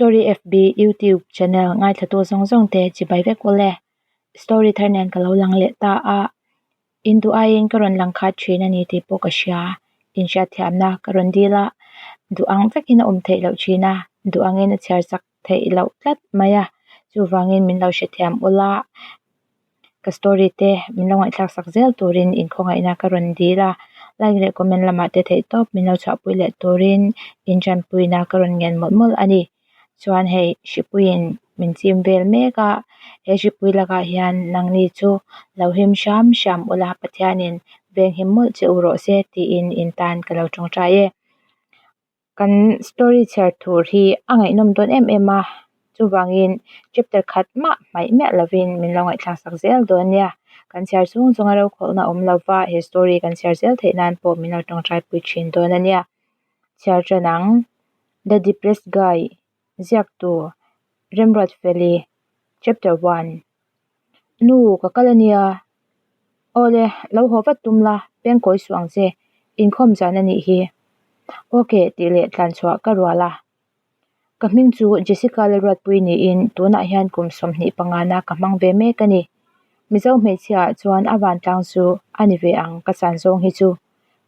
Story FB YouTube channel ngaithlatu zawng zawng te chibai vek ule. Story thar nen ka lo lang leh ta a, in duh aiin ka rawn lang khat thin a ni tih pawh ka hria. Inhriatthiamna ka rawn dil a, duh ang vekin a awm theih loh thin a, duh angin a chhiar chak theih loh tlat mai a, chuvangin min lo hrethiam ula. Ka story te min lo ngaihthlak sak zel turin inkhawngaihna ka rawn dil a, like leh comment lamah te theihtawp min lo chhuahpui leh turin intanpuina ka rawn ngen mawlh mawlh a ni. Chuan hei hripuiin min chim vel mek a, he hripui lakah hian nangni chu lo him hram hram ula Pathianin venghim mawlh che u rawh se tiin in tan ka lo tawngtai e. Kan story chhiar tur hi a ngaihnawm dawn em em a, chuvangin chapter khat mah hmaih miah lovin min lo ngaihthlak sak zel dawn nia. Kan chhiar chung chunga rokhawlhna awm lova he story kan chhiar zel theih nan pawh min lo tawngtai pui thin dawn a nia. Chhiar tan ang, The Depressed Guy, ziaktu, Remruatfeli, Chapter One. Nu, ka kal a nia. Awle, lo haw vat tum la, peng kawi suh ang che, inkhawm zan a nih hi. Ok tih leh tlan chhuah ka rual a. Ka hming chu Jessica Lalruatpui niin tunah hian kum 25 na ka hmang ve mek a ni. Mizo hmeichhia ah chuan a vantlang chu a ni ve ang ka san zawng hi chu.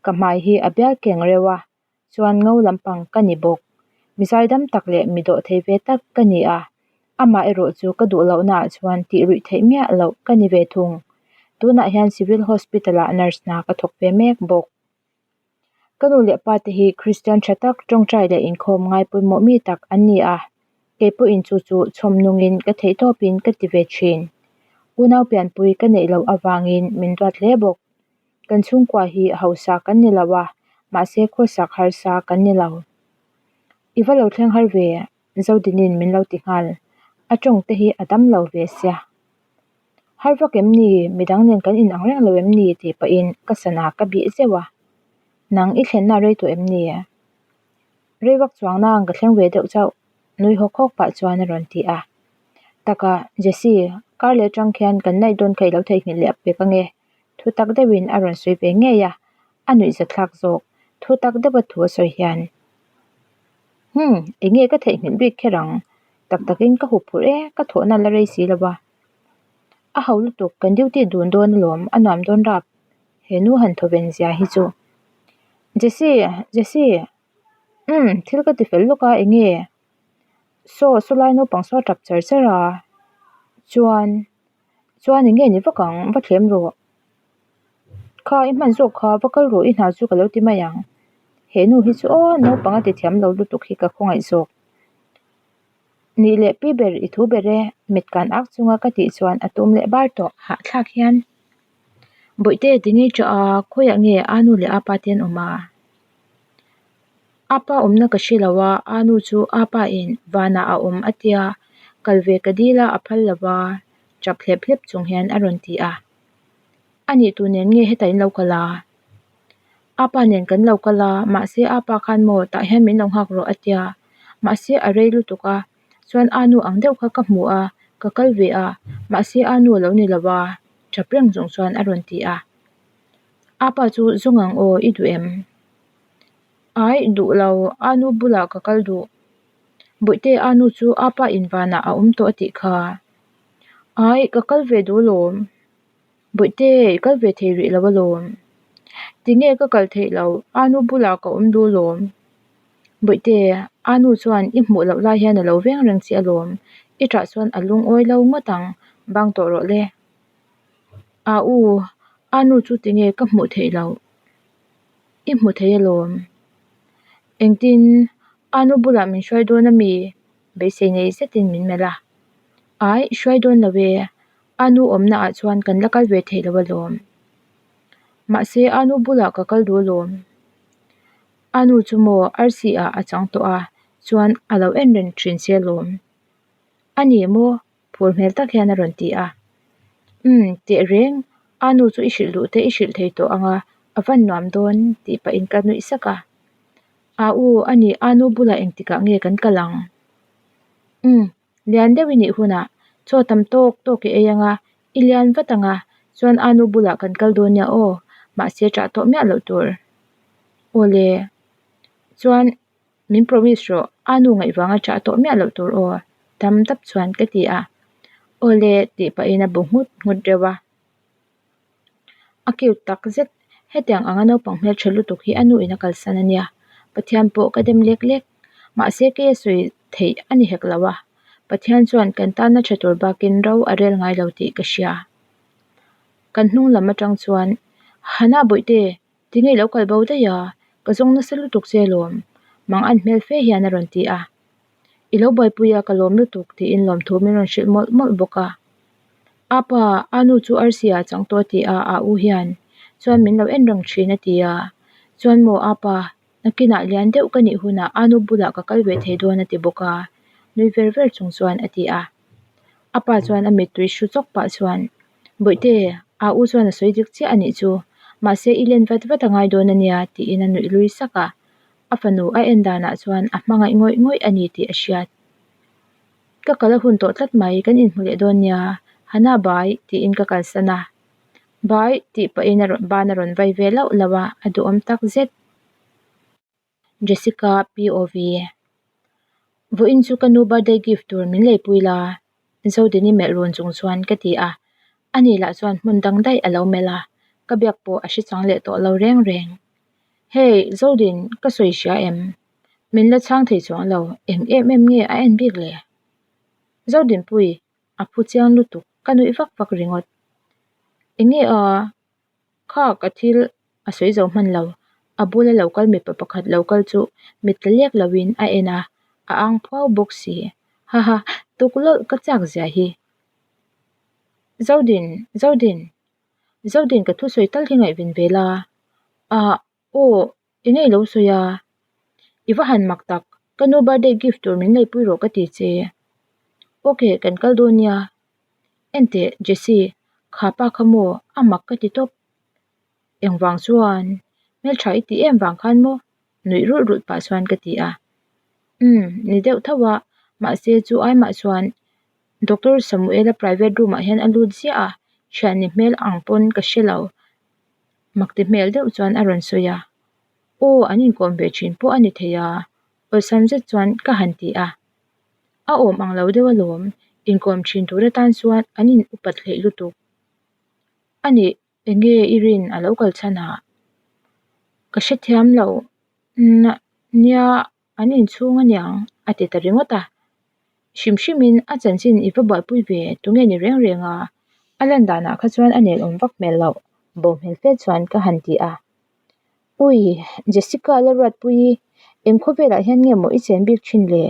Ka hmai hi a bial keng reuh a. chuan ngo lampang ka ni bawk. Mi zaidam tak leh mi dawh thei ve tak ka ni a, amah erawh chu ka duh lohnaah chuan tih ruih theih miah loh ka ni ve thung. Tunah hian Civil Hospital ah nurse hna ka thawk ve mek bawk. Ka nu leh pa te hi Kristian tha tak, tawngtai leh inkhawm ngai pawimawh mi tak an ni a, kei pawhin chu chu chhawm nungin ka theihtawpin ka ti ve thin. Unau pianpui ka neih loh avangin min duat hle bawk. Kan chhungkua hi hausa kan ni lo a, mahse khawsak harsa kan ni lo. I va lo thleng har ve, Zodinin min lo ti nghal. A tawng te hi a dam lo ve sia. Har vak em ni, midang nen kan inang reng lo em ni tih pahin ka sana ka bih zeuh a. Nang i thlenna rei tawh em ni? Rei vak chuang nang ka thleng ve deuh chauh, nui hawk hawk pah chuan a rawn ti a. Taka, Jessie, kar leh atang khian kan naih dawn kha i lo theihnghilh leh pek ange. Thu tak deuhin a rawn sawi ve ngei a, a nuihzathlak zawk. Thu tak deuha thu a sawi hian, Hum, eng nge ka theihnghilh bik kher ang? Tak takin ka hup phurh e, ka thawhna la rei si lo a. A ho lutuk, kan duty dun dawn alawm, a nuam dawn rap. He nu han thaw ven zia hi chu. Jessie, Jessie, umm, thil ka ti fel lawk a, eng nge? Saw, saw lai naupang saw a tap char char a, chuan. Chuan eng nge ni vak ang, va thlem rawh. Kha i hman zawk kha, va kal rawh i hna chu ka lo ti mai ang. He nu hi chu aw naupang a ti thiam lo lutuk hi ka khawngaih zawk. Nih leh pi ber i thu ber e, mit kan ak chunga ka tih chuan a tum leh bar tawh. Hahthlak hian Bawihte ti ngei tah a, khawiah nge a nu leh a pa te an awm a? A pa awmna ka hre lo a, a nu chu a pa in vanah a awm a tia, kal ve ka dil a, a phal lo va, tap hlep hlep chung hian a rawn ti a. A nih tur nen nge hetah in lo kal a? A pa nen kan lo kal a, mahse a pa khan maw tah hian min lo nghak rawh a tia, mahse a rei lutuk a, chuan a nu ang deuh kha ka hmu a, ka kal ve a, mahse a nu a lo ni lo a, tap reng chung chuan a rawn ti a. A pa chu zawng ang aw i duh em? Ai, duh lo, a nu bulah ka kal duh. Bawihte, a nu chu a pa in vanah a awm tawh a tih kha. Ai, ka kal ve duh alawm. Bawihte, i kal ve thei rih lo alawm. Tinge ka kal theih loh, a nu bulah ka awm duh alawm. Bawihte, a nu chuan i hmuh loh lai hian a lo veng reng che alawm. I ṭah chuan a lungawi lo ngawt ang, bang tawh rawh le. A u, a nu chu tinge ka hmuh theih loh. I hmu thei alawm. Engtin a nu bulah min hruai dawn ami? Beisei nei zetin min melh a. Ai, hruai dawn lo e. A nu awmna ah chuan kan la kal ve thei lo alawm. Mahse a nu bulah ka kal duh alawm. A nu chu maw arsi ah a chang tawh a, chuan a lo en reng thin che alawm. A ni maw? Phur hmel tak hian a rawn ti a. Umm, teh reng, a nu chu i hrilh duh te i hrilh thei tawh ang a, a van nuam dawn tih pahin ka nuih sak a. A u, a ni, a nu bulah engtikah nge kan kal ang? Umm, lian deuh i nih hunah chaw tam tawk tawk i ei ang a, i lian vat ang a, chuan a nu bulah kan kal dawn nia aw, mahse ṭah tawh miah loh tur. Awle, chuan. Min promise rawh, a nu ngaih vanga ṭah tawh miah loh tur aw, dam dap chuan ka ti a. Aw le, tih pahin a bu nghut nghut reuh a. A cute tak zet, hetiang anga naupang hmelṭha lutuk hi a nu in a kalsan a nia, Pathian pawh ka dem lek lek. Mahse kei a sawi theih a ni hek lo a, Pathian chuan kan tana ṭha tur bakin ro a rel ngai lo tih ka hria. Kan hnung lam aṭang chuan, Hana Bawihte, tinge i lo kal bo daih a? Ka zawng nasa lutuk che alawm, mang an hmel fe hian a rawn ti a. I lo buaipui a, ka lawm lutuk, tiin lawmthu min rawn hrilh mawlh mawlh bawk a. Apa, a nu chu arsi ah chang tawh a ti a, a u hian chuan min lo en reng thin a ti a. Chuan maw apa, nakinah lian deuh ka nih hunah a nu bulah ka kal ve thei dawn a ti bawk a, nui ver ver chung chuan a ti a. A pa chuan a mittui hru chawk pah chuan, Bawihte, a u chuan a sawi dik chiah a nih chu, mahse i len vat vat a ngai dawn a nia tiin a nuih lui sak a. A fanu a en danah chuan a hmangaih ngawih ngawih a ni tih a hriat. Ka kal a hun tawh tlat mai, kan inhmu leh dawn nia, Hana bai tiin ka kalsan a. Bai tih pahin a rawn ban a rawn vai ve lauh lauh a, a duhawm tak zet. Jessica POV Vawiin chu ka nu birthday gift tur min leipui la, Zodini melh run chung chuan ka ti a, ani lah chuan hmun dang daih a lo melh a, ka biak pawh a hre chang leh tawh lo reng reng. Hey Zodin, ka sawi hria em? Min la chhang thei chuang lo, eng em em nge a en bik le? Zodinpui, a phu chiang lutuk, ka nuih vak vak ringawt. Eng nge a? Kha ka thil a sawi zo hman lo, a bula lo kal mipa pakhat lo kal chu mit tla lek loin a en a, a ang phuau bawk si. Haha, tuk lawlh ka chak zia hi. Zodin, Zodin, Zodin ka thusawi tal hi ngaihven ve la. Ah, aw, eng nge i lo sawi a? I va han mak tak, ka nu birthday gift tur min leipui rawh ka ti che. Ok, kan kal dawn nia. Enteh, Jessie, kha pa kha maw a mak ka ti tawp. Engvang chuan? Hmeltha i tih em vang khan maw? Nuih rulh rulh pah chuan ka ti a. Umm, ni deuh tho a, mahse chu ai mah chuan Doctor Samuela private room ah hian a lut ziah a, thianni hmel ang pawn ka hre lo. Mak ti hmel deuh chuan a rawn sawi a. Aw, an inkawm ve thin pawh a ni thei a, awlsam zet chuan ka han ti a. A awm ang lo deuh alawm, inkawm thin tur atan chuan an in upat hleih lutuk. A nih, eng nge i rin a lo kal chhan a? Ka hrethiam lo, nia an inchhung aniang a ti ta ringawt a. Hrim hrimin a chanchin i va buaipui ve tunge ni reng reng a, a lan danah kha chuan a nelawm vak hmel loh, bo hmel fe chuan ka han ti a. Ui, Jessica la ruatpui, eng khawvelah hian nge maw i chen bik thin le?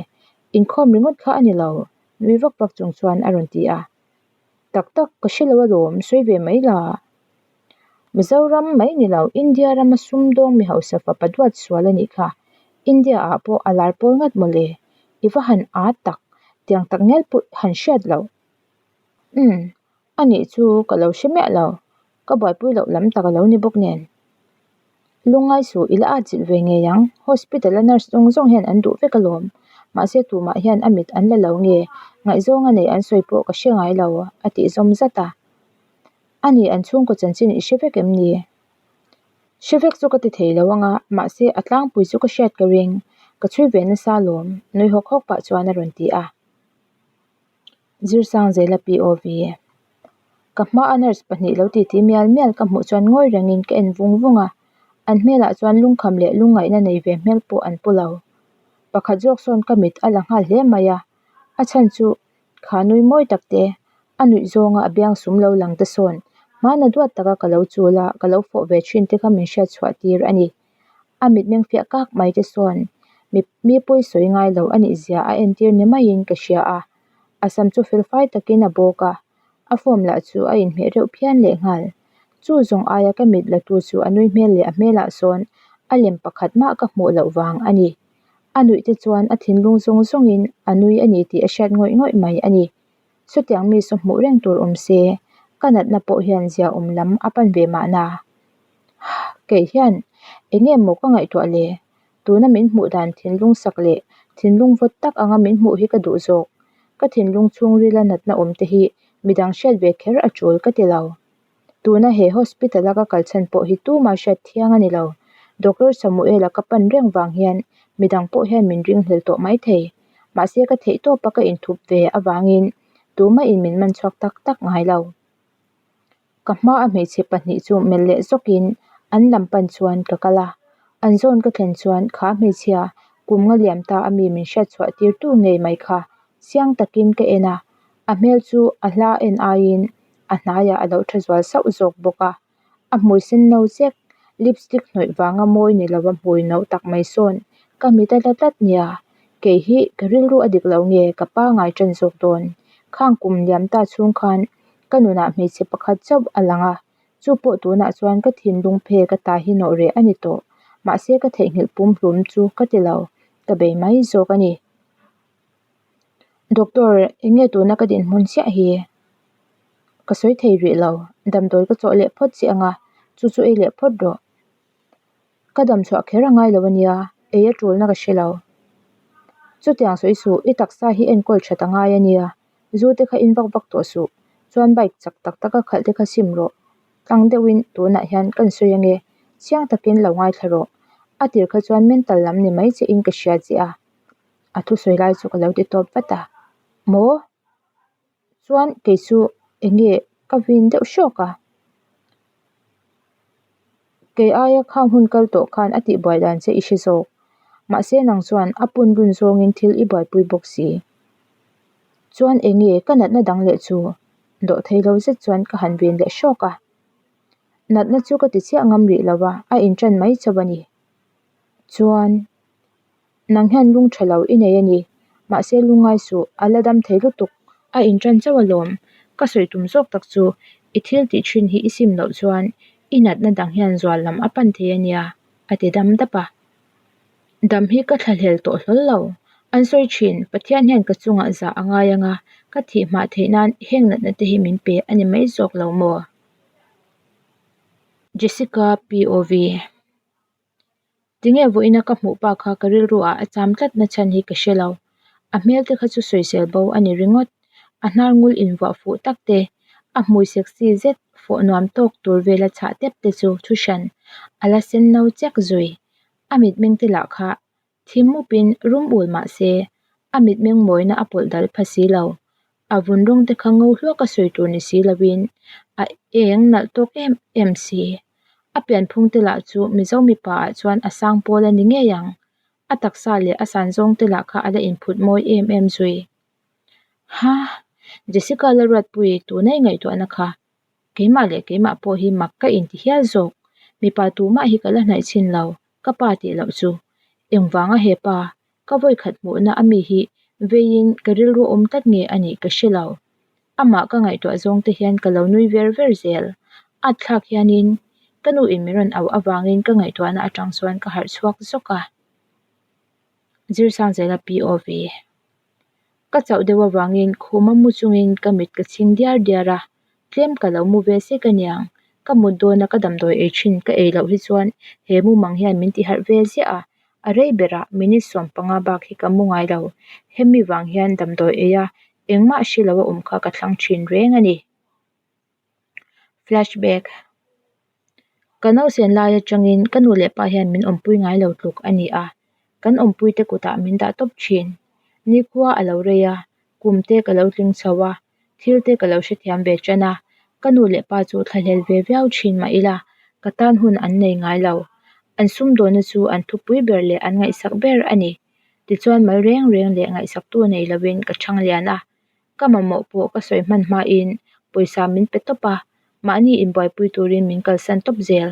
Inkhawm ringawt kha a ni lo, nui vak vak chung chuan a rawn ti a. Tak tak, ka hre lo alawm, sawi ve mai la. Mizoram mai ni lo, India rama sumdawng mi hausa fapa duat sual a nih kha. India ah pawh a lar pawl ngat maw le? I va han ât tak, tiang tak nel pawh han hriat loh. Umm, a nih chu ka lo hre miah lo, ka buaipui loh lam tak a lo ni bawk nen. Lungngai suh i la at zilh ve ngei ang, hospital a nurse zawng zawng hian an duh vek alawm, mahse tumah hian a mit an la lo nge, ngaihzawng a nei an sawi pawh ka hre ngai lo a tih zawm zat a. A ni an chhungkaw chanchin i hre vek em ni? Hre vek chu ka ti thei lo anga, mahse a tlangpui chu ka hriat ka ring, ka chhui ve nasa alawm, nui hawk hawk pah chuan a rawn ti a. Zirsangzela POV. Ka hmaa nurse pahnih lo titi mial mial ka hmuh chuan ngawi rengin ka en vung vung a, an hmelah chuan lungkham leh lungngaihna nei ve hmel pawh an pu lo. Pakhat zawk sawn ka mit a la nghal hle mai a, a chhan chu kha nui mawi tak te, a nuih zawnga a biang sum lo lang te sawn hmana duat taka ka lo chul a, ka lo fawh ve thin te kha min hriat chhuah tir a ni. A mitmeng fiah kak mai te sawn mi mi pawi sawi ngai lo a nih zia a entir ni maiin ka hria a, a sam chu fel fai takin a bawk a, a form lah chu a inhmeh reuh phian leh nghal. Chu zawng aia ka mit la tu chu a nui hmel leh a hmelah sawn a lem pakhat mah ka hmuh loh vang a ni. A nuih te chuan a thinlung zawng zawngin a nui a ni tih a hriat ngawih ngawih mai a ni. Chutiang mi saw hmuh reng tur awm se, ka natna pawh hian zia awm lam a pan ve mahna. Kei hian eng nge maw ka ngaihtuah le? Tuna min hmuh dan thinlung sak leh thinlung vawt tak anga min hmuh hi ka duh zawk. Ka thinlung chhungrila natna awm te hi midang hriat ve kher a tul ka ti lo. Tuna he hospital a ka kal chhan pawh hi tuma hriat thiang a ni lo. Doctor Samuela ka pan reng vang hian midang pawh hian min ringhlel tawh maithei. Mahse ka theihtawpa ka inthup ve avangin tumah in min man chhuak tak tak ngai lo. Ka hma a hmeichhe pahnih chu melh leh zawkin an lam pan chuan ka kal a. An zawn ka thlen chuan kha hmeichhia kum nga liam ta a mi min hriat chhuah tir tu ngei mai kha chiang takin ka en a. A hmel chu a hla en aiin a hnaiah a lo tha zual sauh zawk bawk a. A hmui sen no chek, lipstick hnawih vanga mawi ni lova hmui no tak mai sawn ka mit a la tlat nia. Kei hi ka rilru a dik lo nge ka pangai tan zawk dawn. Khang kum liam ta chhung khan ka nunah hmeichhe pakhat chauh a lang a, chu pawh tunah chuan ka thinlung phek a ta hi nawh reh a ni tawh. Mahse ka theihnghilh pumhlum chu ka ti lo, ka bei mai zawk a ni. Doctor, eng nge tuna ka dinhmun chiah hi? Ka sawi thei rih lo, damdawi ka chawh leh phawt chiah ang a, chu chu ei leh phawt rawh. Ka dam chhuah kher a ngai lo a nia, ei a tulna ka hre lo. Chutiang sawi suh, i taksa hi enkawl that a ngai a nia, zu te kha in vak vak tawh suh, chuan bike chak tak taka khalh te kha sim rawh. Tlang deuhin tunah hian kan sawi ange, chiang takin lo ngaithla rawh. A tir kha chuan mental lam ni mai che in ka hria che a. A thusawi lai chu ka lo ti tawp vat a, Maw? Chuan kei chu eng nge ka vin deuh hrawk a? Kei aia khang hun kal tawh khan a tihbuai dan che i hre zawk. Mahse nang chuan a pun run zawngin thil i buaipui bawk si. Chuan eng nge ka natna dang leh chu? Dawhthei lo zet chuan ka han vin leh hrawk a. Natna chu ka ti chiah ngam rih lo a, a inṭan mai chauh a ni. Chuan. Nang hian lung tha lo i nei a ni. Mahse lungngai suh, a la dam thei lutuk. A inṭan chauh alawm. Ka sawi tum zawk tak chu i thil tih ṭhin hi i sim loh chuan i natna dang hian zual lam a pan thei a nia, a ti dam dap a. Dam hi ka thlahlel tawh hlawl lo. An sawi ṭhin, Pathian hian ka chungah zah a ngai ang a, ka thih hmah theih nan heng natna te hi min pe a ni mai zawk lo maw? Jessica POV. Tinge vawiina ka hmuh pa kha ka rilru ah a cham tlat na chhan hi ka hre lo. A hmel te kha chu sawisel bo a ni ringawt. A hnar ngul invuah fuh tak te, a hmui sexy zet fawh nuam tawk tur vela chhah tep te chu thu hran a la sen no chek zui. A mitmeng te lah kha thim mupin rum ul mah se a mitmeng mawina a pawlh dal pha si lo. A vun rawng te kha ngo hluak a sawi tur ni si loin a eng nalh tawk em em si. A pianphung te lah chu Mizo mipa ah chuan a sang pawl a ni ngei ang. A taksa leh a san zawng te lah kha a la inphut mawi em em zui. Ha! Jessica Lalruatpui tuna i ngaihtuahna kha Keimah leh keimah pawh hi mak ka inti hial zawk. Mipa tumah hi ka la hnaih chhin lo, ka pa tih loh chu. Engvanga he pa, ka vawikhat hmuhna a mi hi veiin ka rilru awm tlat nge a nih ka hre lo. Amah ka ngaihtuah zawng te hian ka lo nui ver ver zel. At thlak hianin ka nu in min rawn auh avangin ka ngaihtuahna atang chuan ka harh chhuak zawk a. Zirsangzela POV. Ka chauh deuh avangin khuma mu chungin ka mit ka chhing diar diar a, tlem ka lo mu ve sek aniang. Ka mut dawna ka damdawi ei thin ka ei loh hi chuan he mumang hian min tiharh ve ziah a, a rei berah minute 15 bak hi ka mu ngai lo. Hemi vang hian damdawi ei a engmah hre lo a awm kha ka thlang thin reng a ni. Flashback. Ka nausen lai atangin ka nu leh pa hian min awmpui ngai lo tluk a ni a, kan awmpuite kutah min dah tawp thin. Nikhua a lo rei a, kum te ka lo tling chho a, thil te ka lo hrethiam ve tan a, ka nu leh pa chu thlahlel ve viau thin mah ila ka tan hun an nei ngai lo. An sumdawnna chu an thupui ber leh an ngaihsak ber a ni. Tichuan mal reng reng leh ngaihsaktu nei lovin ka chhang lian a, Ka mamawh pawh ka sawi hman hmain pawisa min pe tawp a, mahni inbuaipui turin min kalsan tawp zel.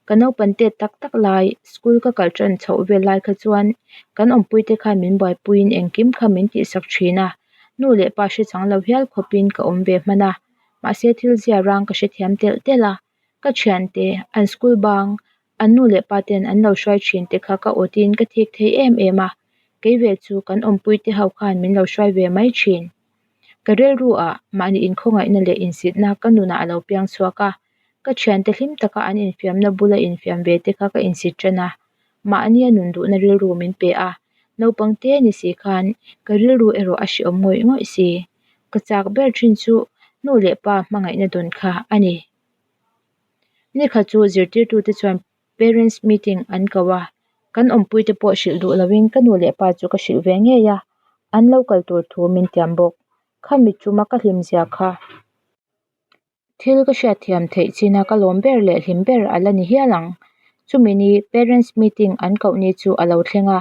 Ka naupan tet tak tak lai, school ka kal tan chhoh vel lai kha chuan kan awmpuite khan min buaipuiin engkim kha min tihsak thin a, nu leh pa hrechang lo hial khawpin ka awm ve hman a, mahse thil zia rang ka hrethiam telh telh a, ka thiante, an school bang, an nu leh pa ten an lo hruai thin te kha ka awtin ka thik thei em em a, kei ve chu kan awmpui te ho khan min lo hruai ve mai thin. Ka rilru ah mahni inkhawngaihna leh insitna ka nunah a lo piang chhuak a, ka thiante hlim taka an infiamna bula infiam ve te kha ka insit tan a, mahnia nun duhna rilru min pe a, naupang te ni si khan ka rilru erawh a hreawm ngawih ngawih si. Ka chak ber thin chu nu leh pa hmangaihna dawn kha a ni. Nikhat chu zirtirtute chuan Parents meeting an ko a, kan awmpuite pawh hrilh duh loin ka nu leh pa chu ka hrilh ve ngei a, an lo kal tur thu min tiam bawk. Khami tuma ka hlim zia kha. Thil ka hriatthiam theih china ka lawm ber leh hlim ber a la ni hial ang. Chumi ni parents meeting an koh ni chu a lo thleng a,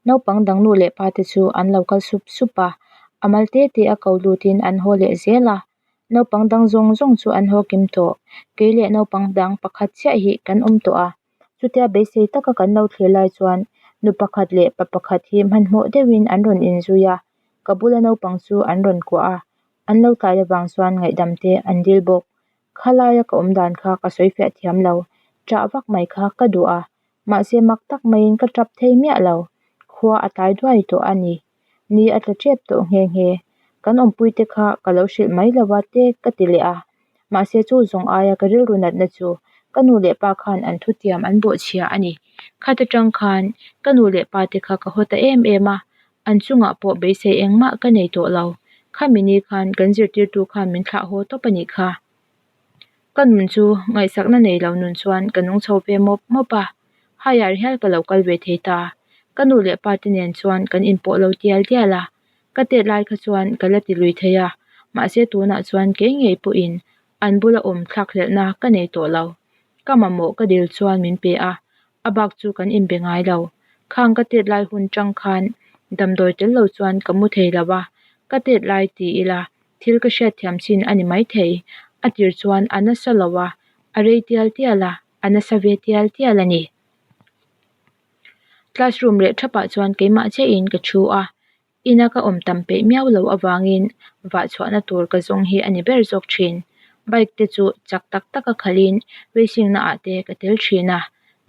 naupang dang nu leh pa te chu an lo kal sup sup a, a mal te te a ko lutin an haw leh zel a. Naupang dang zawng zawng chu an haw kim tawh, kei leh naupang dang pakhat chiah hi kan awm tawh a. Chutia beisei taka kan lo thlir lai chuan nu pakhat leh pa pakhat hi hmanhmawh deuhin an rawn inzui a, ka bula naupang chu an rawn kuah a, an lo tlai avang chuan ngaihdam te an dil bawk. Khalaia ka awm dan kha ka sawi fiah thiam lo, ṭah vak mai kha ka duh a, mahse mak tak maiin ka ṭap thei miah lo, khua a tlai duai tawh a ni. Ni a tla ṭep tawh nghe nghe. Kan awmpuite kha ka lo hrilh mai lo a te ka ti leh a. Mahse chu zawng aia ka rilru natna chu ka nu leh pa khan an thutiam an bawhchhia a ni. Khat atang khan ka nu leh pa te kha ka haw ta em em a, an chungah pawh beisei engmah ka nei tawh lo. Khami ni khan kan zirtirtu khan min thlah haw tawp a nih kha. Ka nun chu ngaihsakna nei lo nun chuan ka nung chho ve mawp mawp a, higher hial ka lo kal ve thei ta. Ka nu leh pa te nen chuan kan inpawh lo tial tial a, ka tet lai kha chuan ka la ti lui thei a, mahse tunah chuan kei ngei pawhin an bula awm thlakhlelhna ka nei tawh lo. Ka mamawh ka dil chuan min pe a, a bak chu kan inbe ngai lo. Khang ka tet lai hun tang khan damdawi tel lo chuan ka mu thei lo a, ka tet lai ti ila Thil ka hriatthiam chin a ni maithei. A tir chuan a nasa lo a, a rei tial tial a, a nasa ve tial tial a ni. Classroom leh thapah chuan keimah chiahin ka thu a, ina ka awm tam peih miau lo avangin vah chhuahna tur ka zawng hi a ni ber zawk thin. Bike te chu chak tak taka khalhin racing na ah te ka tel thin a,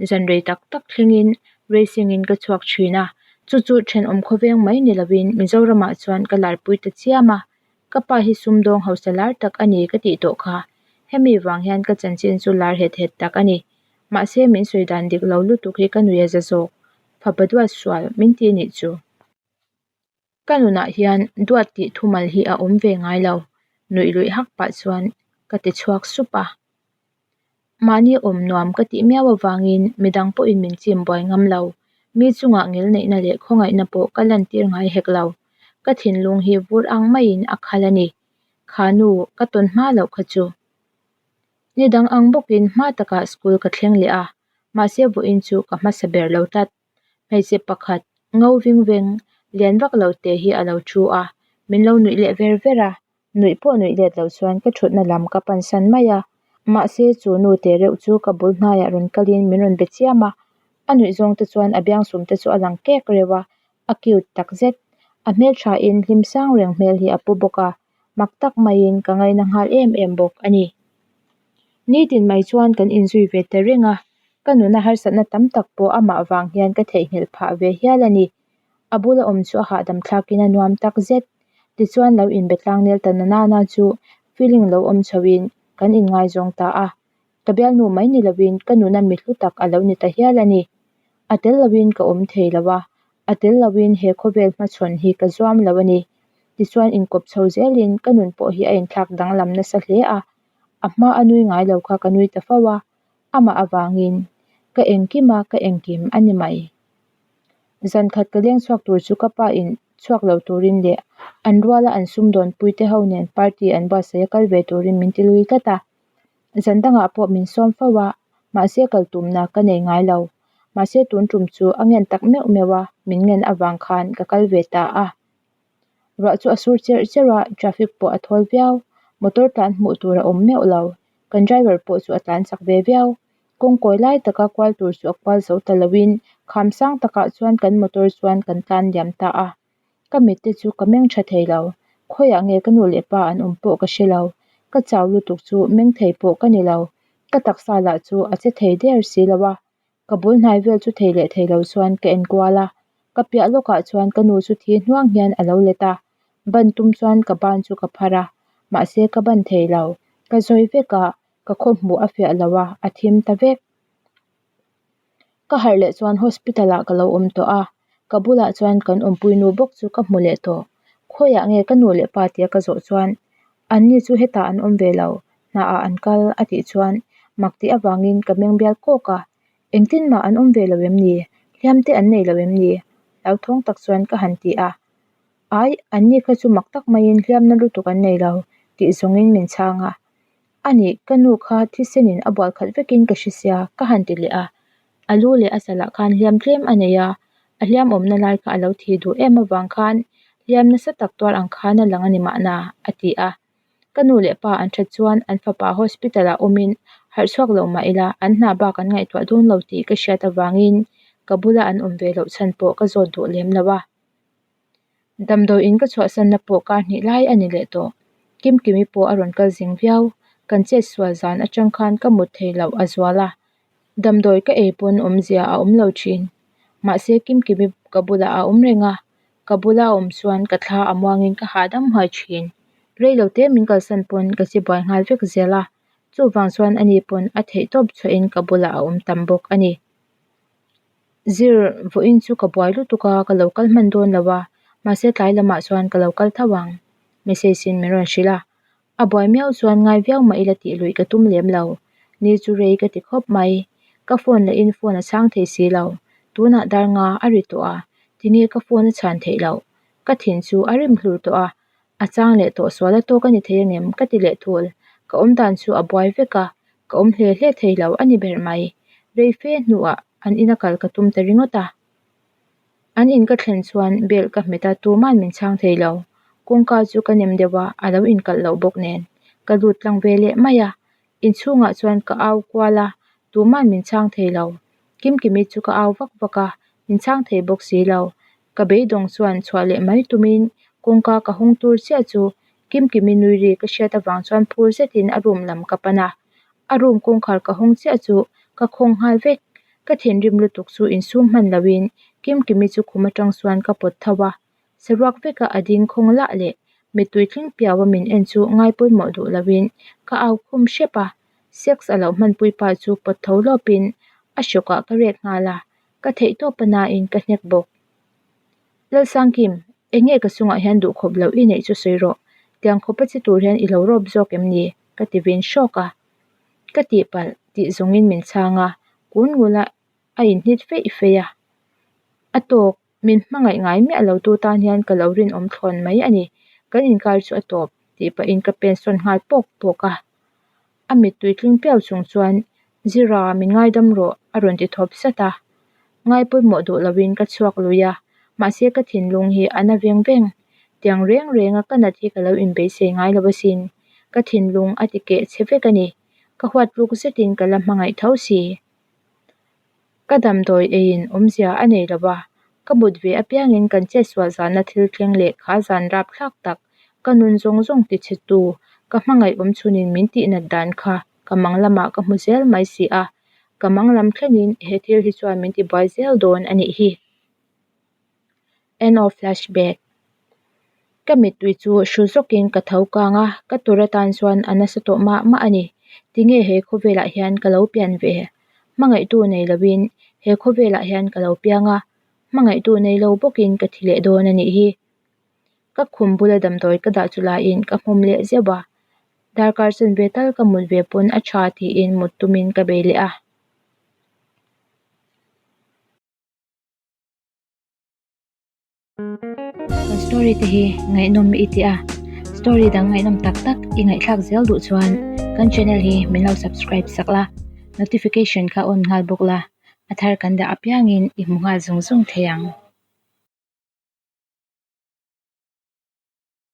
zan rei tak tak thlengin racing in ka chhuak thin a, chu chu thenawm khawveng mai ni lovin Mizoramah chuan ka larpui ta chiam a, ka pa hi sumdawng hausa lar tak a ni ka tih tawh kha, hemi vang hian ka chanchin chu lar het het tak a ni. Mahse min sawi dan dik lo lutuk hi ka nuih a za zawk, fapa duat sual min ti nih chu. Ka nunah hian duat tih thumal hi a awm ve ngai lo, nuih luih hak pah chuan ka ti chhuak sup a. Mahni awm nuam ka tih miau avangin midang pawhin min chim buai ngam lo. Mi chungah ngilneihna leh khawngaihna pawh ka lantir ngai hek lo. Ka thinlung hi vur ang maiin a khal a ni. Kha nu, ka tawn hma loh kha chu. Ni dang ang bawkin hma takah school ka thleng leh a, mahse vawiin chu ka hmasa ber lo tlat. Hmeichhe pakhat ngo ving veng lian vak lo te hi a lo thu a, min lo nuih leh ver ver a. Nuih pawh nuih let lo chuan ka thutna lam ka pansan mai a, mahse chu nu te reuh chu ka bul hnaiah rawn kalin min rawn be chiam a, a nuih zawng te chuan a biangsum te chu a lang kek reuh a, a cute tak zet. A hmelthain hlim sang reng hmel hi a pu bawk a, mak tak maiin ka ngaina nghal em em bawk a ni. Nitin mai chuan kan inzui ve ta reng a, ka nuna harsatna tam tak pawh amah vang hian ka theihnghilh phah ve hial a ni. A bula awm chu a hahdam thlakin a nuam tak zet. Tichuan lo inbe tlangnel ta na nana chu feeling lo awm chhoin kan inngaizawng ta a. Ka bialnu mai ni lovin ka nuna mi hlu tak a lo ni ta hial a ni. A tel lovin ka awm thei lo a, a tel lovin he khawvel hmachhawn hi ka zuam lo a ni. Tichuan inkawp chho zelin ka nun pawh hi a inthlak danglam nasa hle a, a hma a nui ngai lo kha ka nui ta fo a, amah avangin ka engkim a ka engkim a ni mai. Zan khat ka leng chhuak tur chu ka pa in chhuak lo turin leh an ruala an sumdawn pui te ho nen party an buatsaih a kal ve turin min ti lui tlat a. Zan dangah pawh min sawm fo a, mahse kal tumna ka nei ngai lo. Mahse tun tum chu a ngen tak meuh meuh a, min ngen avang khan ka kal ve ta a. Ruah chu a sur cherh cherh a, traffic pawh a thawl viau. Motor tlan hmuh tur a awm meuh lo. Kan driver pawh chu a tlan chak ve viau. Kawng kawi lai taka kual tur chu a kual zo ta loin kham sang takah chuan kan motor chuan kan tlan liam ta a. Ka mit te chu ka meng tha thei lo. Khawiah nge ka nu leh pa an awm pawh ka hre lo. Ka chau lutuk chu meng thei pawh ka ni lo. Ka taksa lah chu a che thei der si lo a. Ka bul hnai vel chu thei leh thei lo chuan ka en kual a. Ka piah lawkah chuan ka nu chu thi hnuang hian a lo let a. Ban tum chuan ka ban chu ka phar a. Mahse ka ban thei lo. Ka zawi vek a, ka khaw hmuh a fiah lo a, a thim ta vek. Ka harh leh chuan hospital ah ka lo awm tawh a, ka bulah chuan kan awmpui nu bawk chu ka hmu leh tawh. Khawiah nge ka nu leh pa tia ka zawh chuan an ni chu hetah an awm ve lo, hnaah an kal a tih chuan mak tih avangin ka meng bial kawk a. Engtin mah an awm ve lo em ni? Hliam te an nei lo em ni? Hlauthawng tak chuan ka han ti a. Ai, anni kha chu mak tak maiin hliamna lutuk an nei lo, tih zawngin min chhang a. A nih, ka nu kha thisenin a bual khat vekin ka hre sia, ka han ti leh a. A lu leh a salah khan hliam tlem a nei a, a hliam awmna lai kha a lo thih duh em avang khan hliam nasa tak tuar ang khan a lang a ni mahna, a ti a. Ka nu leh pa an that chuan an fapa hospital ah awmin harh chhuak lo mah ila an hna bak an ngaihtuah dawn lo tih ka hriat avangin ka bula an awm ve loh chhan pawh ka zawt duh lem lo a. Damdawi in ka chhuahsanna pawh kar hnih lai a ni leh tawh. Kimkimi pawh a rawn kal zing viau. Kan chet sual zan atang khan ka mut thei loh a zual a, damdawi ka ei pawn awmzia a awm lo thin. Mahse Kimkimi ka bulah a awm reng a, ka bula a awm chuan ka thla a muangin ka hahdam huai thin. Rei lo te min kalsan pawn ka chi buai nghal vek zel a, chuvang chuan ani pawn a theihtawp chhuahin ka bulah a awm tam bawk a ni. Zir, vawiin chu ka buai lutuk a, ka lo kal hman dawn lo a, mahse tlai lamah chuan ka lo kal tho ang, message in min rawn hrilh a. A buai miau chuan ngai viau mah ila tih luih ka tum lem lo, ni chu rei ka ti khawp mai. Ka phone lahin phone a chhang thei si lo, tunah dar nga a ri tawh a, tinge ka phone a chhan theih loh? Ka thin chu a rim hlur tawh a, A chang leh tawh sual a tawk a ni thei angem ka ti leh thul. Ka awm dan chu a buai vek a, ka awm hle hle thei lo a ni ber mai. Rei fe hnuah an ina kal ka tum ta ringawt a. An in ka thlen chuan bell ka hmet a, tuman min chhang thei lo. Kawngka chu ka nem deuh a, a lo inkalh loh bawk nen. Ka lut tlang ve leh mai a, Inchhungah chuan ka au kual a, tuman min chhang thei lo. Kimkimi chu ka au vak vak a, min chhang thei bawk si lo. Ka beidawng chuan chhuah leh mai tumin kawngka ka hawng tur chiah chu Kimkimi nui ri ka hriat avang chuan phur zetin a room lam ka pan a. A room kawngkhar ka hawng chiah chu ka khawng nghal vek. Ka thinrim lutuk chu insum hman loin Kimkimi chu khum atang chuan ka pawt tho a. Saruak veka a ding khawng lah leh mittui tling piau a min en chu ngai pawimawh duh loin ka au khum hrep a, sex a lo hmanpui pa chu pawt tho lawpin a hrawkah ka rek nghal a, ka theih tawp a nain ka hnek bawk. Lalsangkim, eng nge ka chungah hian duhkhawp loh i neih chu sawi rawh, tiang khawpa che tur hian i lo rawp zawk em ni? ka ti vin hrawk a, ka tihpalh tih zawngin min chhang a, kun ngula a inhnit feih feih a, a tawk. Min hmangaih ngai miah lo tu tan hian ka lo rinawm thlawn mai a ni. Kan inkar chu a tawp tih pahin ka pen sawn nghal pawk pawk a. A mittui tling piau chung chuan, Zira, min ngaidam rawh, a rawn ti thawp sat a. Ngai pawimawh duh loin ka chhuak lui a, mahse ka thinlung hi a na veng veng. Tiang reng renga ka nat hi ka lo inbeisei ngai lo asin. Ka thinlung a ti keh chhe vek a ni. Ka huat tluk zetin ka la hmangaih tho si. Ka damdawi eiin awmzia a nei lo va, ka mut ve apiangin kan chetsual zana thil thleng leh kha zan rapthlak tak, ka nun zawng zawng ti chhe tu, ka hmangaih awm chhunin min tihnat dan kha ka mang lamah ka hmu zel mai si a, ka mang lam thlengin he thil hi chuan min tibuai zel dawn a nih hi. End of flashback. Ka mittui chu hru zawkin ka tho kang a, ka tur atan chuan a nasa tawh mah mah a ni. Tinge he khawvelah hian ka lo pian ve? Hmangaihtu nei loin he khawvelah hian ka lo piang a, hmangaihtu nei lo bawkin ka thi leh dawn a nih hi. Ka khum bula damdawi ka dah chu laiin ka hmawm leh zeuh a, darkar chanve tal ka mut ve pawn a tha tiin mut tumin ka bei leh a. Kan story te hi ngaihnawm i ti a, story dang ngaihnawm tak tak i ngaihthlak zel duh chuan kan channel hi min lo subscribe sak la, notification kha on nghal bawk la, a thar kan dah apiangin i hmu nghal zung zung thei ang.